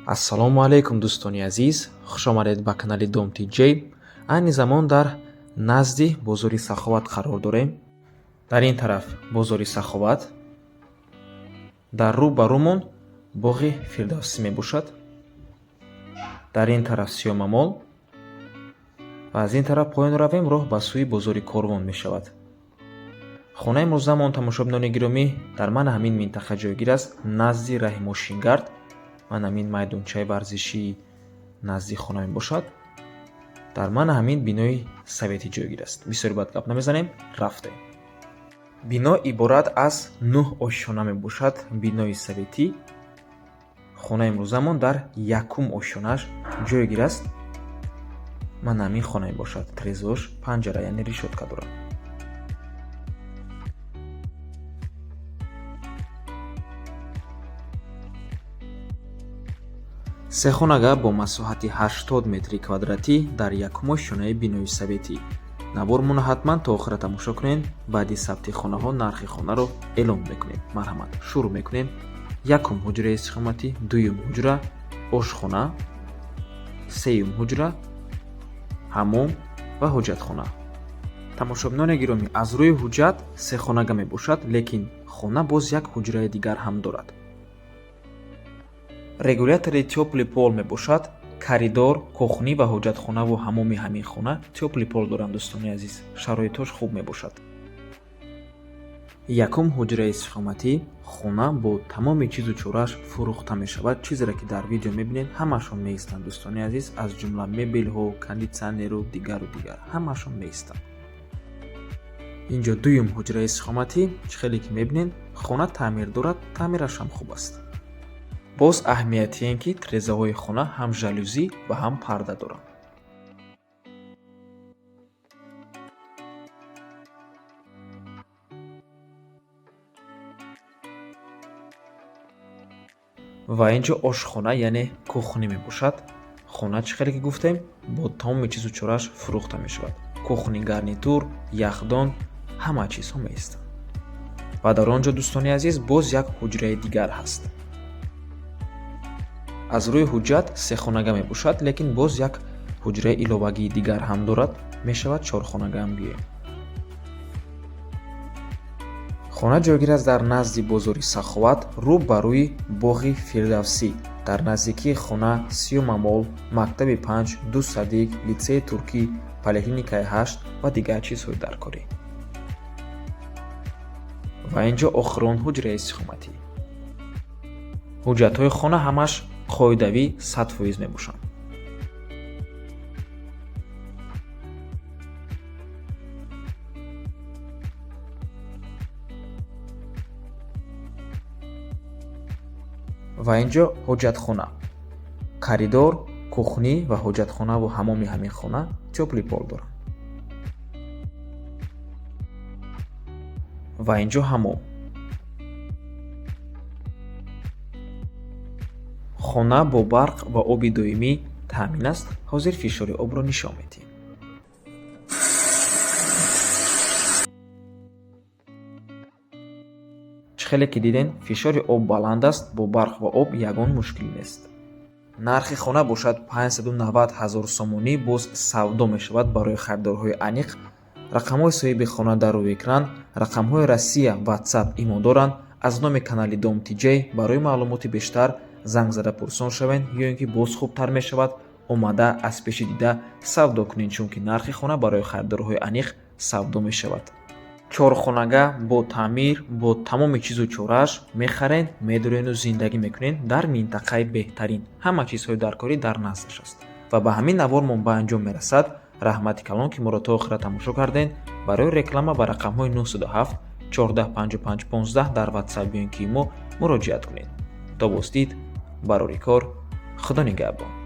Ассалому алайкум, дӯстони азиз, хушомадед ба канали Дом ТJ. Айни замон дар назди бозори Саховат қарор дорем. Дар ин тараф бозори Саховат, дар рӯ ба рӯмон боғи Фирдавсӣ мебошад, дар ин тараф Сиёмамол ва аз ин тараф поён равем, роҳ ба сӯи бозори Корвон мешавад. Хонаи имрӯзамон, тамошобинони гиромӣ, дар мана ҳамин минтақа ҷойгир аст, назди раҳи мошингард. Ман ҳамин майдончаи варзишии назди хона мебошад. Дар мана ҳамин бинои советӣ ҷойгир аст. Бисёри бад гап намезанем, рафтем. Бино иборат аз нӯҳ ошёна мебошад. Бинои советӣ. Хонаи имрӯзамон дар якум ошёнааш ҷойгир аст. Мана ҳамин хона мебошад. Трезош панҷара, яъне решётка дорад. Сехонага бо масоҳати 80 метри квадратӣ дар якум ошёнаи бинои советӣ. Навормонро ҳатман то охира тамошо кунед. Баъди сабти хонаҳо нархи хонаро эълон мекунем. Марҳамат, шурӯъ мекунем. Якум ҳуҷраи истиқоматӣ, дуюм ҳуҷра, ошхона, сеюм ҳуҷра, ҳаммом ва ҳоҷатхона. Тамошобинони гиромӣ, аз рӯи ҳуҷҷат сехонага мебошад, лекин хона боз як ҳуҷраи дигар ҳам дорад. Регулятори тёплый пол мебошад. Коридор, кухни ва ҳоҷатхонаву ҳаммоми ҳамин хона тёплый пол доранд, дӯстони азиз. Шароитҳош хуб мебошад. Якум ҳуҷраи истиқоматӣ. Хона бо тамоми чизу чорааш фурӯхта мешавад. Чизеро ки дар видео мебинед, ҳамаашон меистанд, дӯстони азиз, аз ҷумла мебелҳо, кондитсионеру дигару дигар, ҳамаашон меистанд. Инҷо дуюм ҳуҷраи истиқоматӣ. Чӣ хеле ки мебинед, хона таъмир дорад, таъмираш ҳам хуб аст. Боз аҳамияти ин ки трезаҳои хона ҳам жалюзӣ ва ҳам парда доранд. Ва инҷо ошхона, яъне кухни мебошад. Хона, чӣ хеле ки гуфтем, бо тамоми чизу чорааш фурӯхта мешавад. Кухни, гарнитур, яхдон, ҳама чизҳо меистанд. Ва дар он ҷо, дӯстони азиз, боз як ҳуҷраи дигар ҳаст. Аз рӯи ҳуҷҷат сехонага мебошад, лекин боз як ҳуҷраи иловагии дигар ҳам дорад, мешавад чорхонага ҳам гӯем. Хона ҷойгир аст дар назди бозори Саховат, рӯ ба рӯи боғи Фирдавсӣ. Дар наздикии хона Сиёмамол, мактаби 5, ду садик, литсеи туркӣ, поликлиникаи 8 ва дигар чизҳои даркорӣ. Ва инҷо охирон ҳуҷраи истиқоматӣ. Ҳуҷҷатҳои хона ҳамаш қоидавӣ 100% мебошанд. Ва инҷо ҳоҷатхона, коридор, кухни ва ҳоҷатхонаву ҳаммоми ҳамин хона тёплый пол доранд. Ва инҷо ҳаммом. Хона бо барқ ва оби доимӣ таъмин аст. Ҳозир фишори обро нишон медиҳем. Чӣ хеле ки дидем, фишори об баланд аст, бо барқ ва об ягон мушкил нест. Нархи хона бошад 590 ҳазор сомонӣ, боз савдо мешавад барои харидорҳои аниқ. Рақамҳои соҳиби хона дар рӯи экран, рақамҳои Россия, WhatsApp, имо доранд. Аз номи канали Дом ТJ барои маълумоти бештар занг зада пурсон шавед, ё ин ки боз хубтар мешавад омада аз пеши дида савдо кунед, чунки нархи хона барои харидорҳои аниқ савдо мешавад. Чорхонага бо таъмир, бо тамоми чизу чорааш мехаред, медорену зиндагӣ мекунед дар минтақаи беҳтарин. Ҳама чизҳои даркорӣ дар наздаш аст. Ва ба ҳамин навормон ба анҷом мерасад. Раҳмати калон, ки моро то охира тамошо кардед. Барои реклама ба рақамҳои 907 14 55 15 дар WhatsApp ё ин ки мо муроҷиат кунед. То боздид, барори кор, Худо нигаҳбон.